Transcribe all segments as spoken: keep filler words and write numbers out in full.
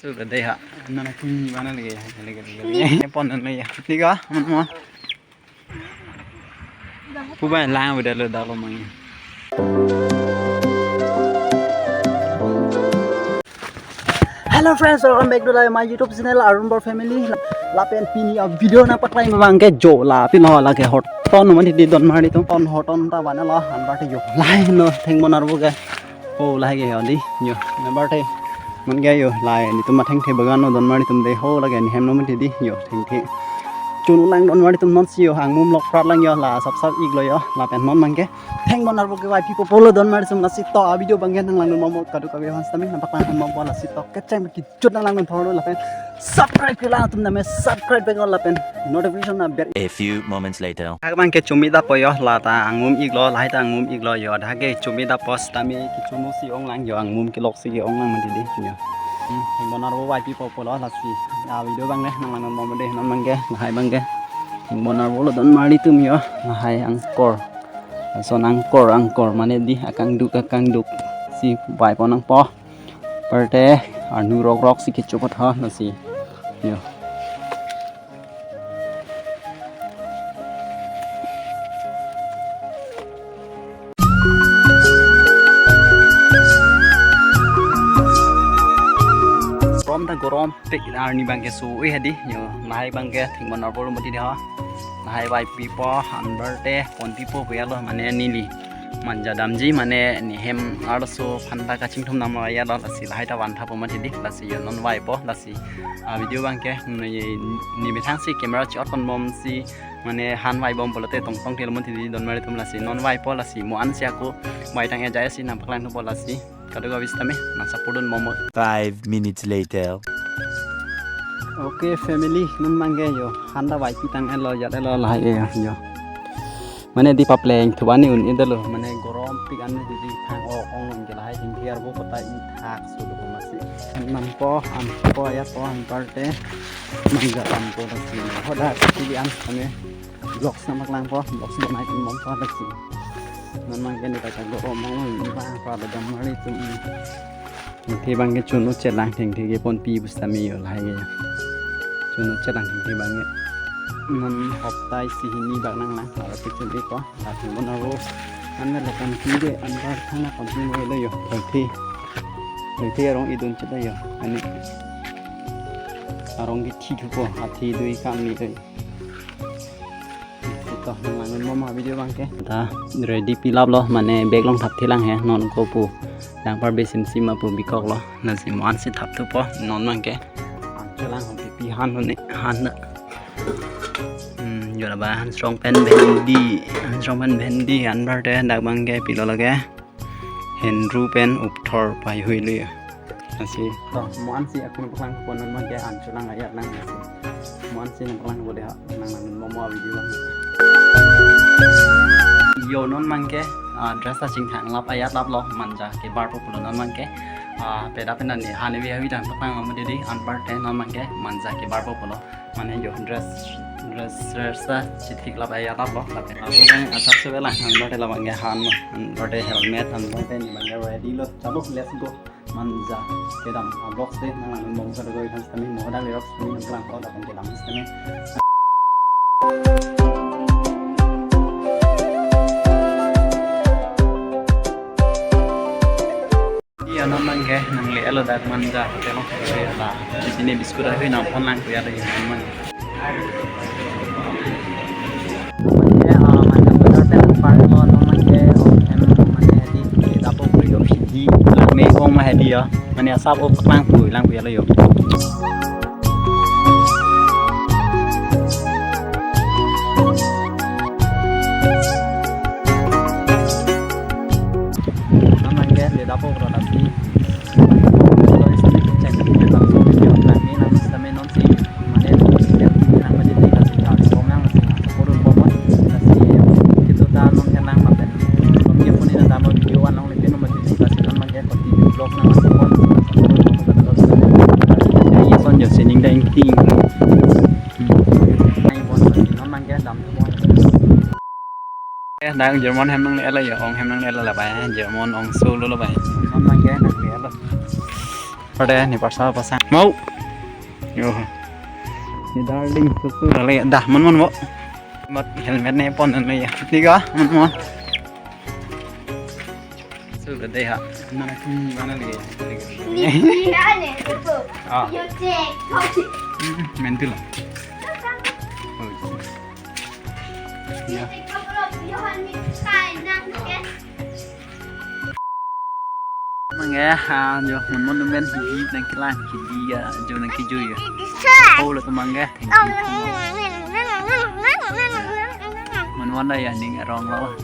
Sudah deh ha. Nana kuni mana lagi ya? Lagi, lagi, lagi. Ini pon dulu ya. Tiga, mon, mon. Puba lang udah lo, dah lo mangi. Hello friends, welcome back to the, my YouTube channel Arun Bor Family. Lapen pini a video nangpaklangji abang ke jo la pini ho lake hoton mati di don mari tum ton hoton ta bana la anpar te jo lahai no theng bonar bo ke. Oh, lahai ke ho di jo anpar te man ke jo lahai netum athengthe bagan no don mari tum de ho lake nehem no mati di jo thengthe. Chunu lang don mari tum non si jo angmum lok prat lang jo la sap sap ik lo jo lapen non abang ke theng bonar bo ke Y P po polo don mari tum lasi to a video abang ke nanglang mo mo kadokave aphan sitame nangpaklang mo mo lasi to kecheng kejut nanglang thorlo lapen subscribe ke lang atum name subscribe pek lapen notification na ber. A few moments later. Dak abang ke chumi dapo jo la ta angmum ik lo lahai ta angmum ik lo jo dak ke chumi dapo sitame kechunu si ong lang jo angmum kelok si ke ong lang mati di jo. Hmm, theng bonar bo Y P po polo lasi. A video abang le nanglang mo mo de non abang ke lahai abang ke. Theng bonar bo lo don mari tum jo lahai angkor. Lason angkor, angkor mane di akangduk, akangduk si bai pon nangpo. Aparte arnu rok rok si kecho patha lasi. Jo. Gorom ta gorom pik arni abang ke su ui hadi jo lahai abang ke theng bonar bo lo mati di ha. Lahai bai pipo anpar te pon pipo puya lo mane neli manja damji mane nehem arloso aphan ta kachingthum nam lo ya lo lasi lahai ta van thapo mati di lasi jo non vaipo lasi. A video abang ke ni, ni methang si camera chi-ot pon bom si mane han vai bom pulote tong tong thelo mati di don mari tum lasi non vaipo lasi mo an si ako vai tang ejai si nangpaklang thupo lasi. Kadokave sitame nang support dun mo mo. Five minutes later. Okay family, non abang ke jo han ta vai pitang elo jat elo lahai ke jo. Mane di papleng thu bani un-e dolo mane gorom pik an di di thang o ong ong ke lahai thengthe arbo kota i thak su do masi. Nangpo anpo ya po anpar te manja anpo ta si hoda ti an kami vlogs nangpaklangpo vlogs bonai tum bom po ta si. Non abang ke ni ta gorom ong ong ni ba pa da don mari tum. Thengthe abang ke chunu chelang thengthe ke ponpi pusitame jo lahai ke. Chunu chelang thengthe abang ke. Non hopta isi hini bak nanglang aro ke chunu ko. Lapen bon aro an lapen thengthe anpar thana continue lo jo. Thengthe. Thengthe arong idun cheta jo. Ani arong ke thi thupo athi dui kam ni dui. To nanglang mo ma video abang ke. Ta ready pilap lo mane bag along thap thelang he non ko pu. Langpar besim sima pu bikok lo. Lasi mo an si thap thupo non abang ke. An chelang hon pi han hon ne han na. Hmm, jo la ba han strong pen bhendi. Han strong pen bhendi anpar te dak abang ke pilo lage. Henru pen upthor pai hui lui. Lasi to mo an si akun paklang pon non abang ke an chelang ayat lang lasi. Mo an si nangpaklangpo de ha nanglang mo mo video abang. Jo non abang ke ah, dress ta chingthang lap ayat lap lo manja kebar po pulo non abang ke. Ah, peda pena ni han evi havi dan paklang mo de di anpar te non abang ke manja kebar po pulo. Mane jo dress dress dress ta chithik lap ayat lap lo lapen abo abang asap se vela anpar te labang ke han lo anpar te helmet anpar te ni abang ke ready lo chalo let's go. Manja kedam a vlogs te nanglang bom sa doi kan sitame mo da vlogs ni nanglang ko da kan kedam sitame. Iya non abang ke nangle elo dak manja hotel lo ke la. Di sini biscuit ahui nangpon lang kuya lagi teman. Mane, ah, mane, bazar pen parlo non abang ke, oh, hem, mane, di, di dapo puri yo, di, lang me kong ma hedi ya. Mane, asap o paklang pui, lang pui alo yo. Non abang ke, di dapo pura lasi. Eh, dak German hem nangle elo yo, ong hem nangle elo la bai, German ong solo lo bai. German abang ke nangle elo. Pada ni pasal pasang. Mau. Yo. Ni darling susu. Lagi dah, mon mon, mau. Mat helmet ne pon na ya. Tiga, mon mon. Sudah deh ha. Mana pun mana lagi. Ni, ni aneh, itu. Ah. Yo cek, kau cek. Hmm, mentil. Oh, iya. Yo cek, kau belum, yo han ni kai nang, ya. Mangge, ha, jo, mon mon men, hidi nang kelang, hidi ya, jo nang kejui ya. Oh, lo kemangge. Thank you. Mon mon ya, ning arong lo.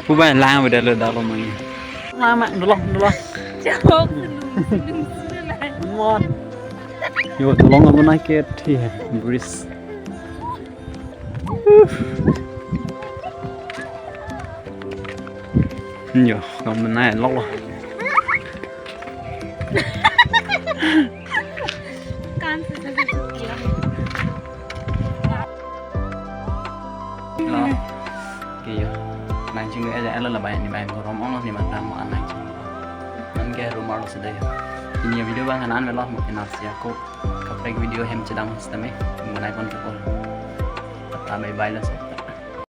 Pubai lang beda lo dalo mangi. Lang mang dolo dolo. Jauh, belum, belum, belum, belum. Mon. Yo, tolong apa naik ke thi hai, bridge. Yo, kamu naik lok lo. Kan, Lo. Oke, yo. Nang ching eh, eh, lo, lo, banyak ni, banyak gorong, oh, ni, mana mau nang ching. Nang ke rumah lo sudah ya. Ini video bang kanan melo, mau kenal si aku. Kaprek video hem chedang sistem eh. Mengenai pon ke pon. Tata bye bye lo so.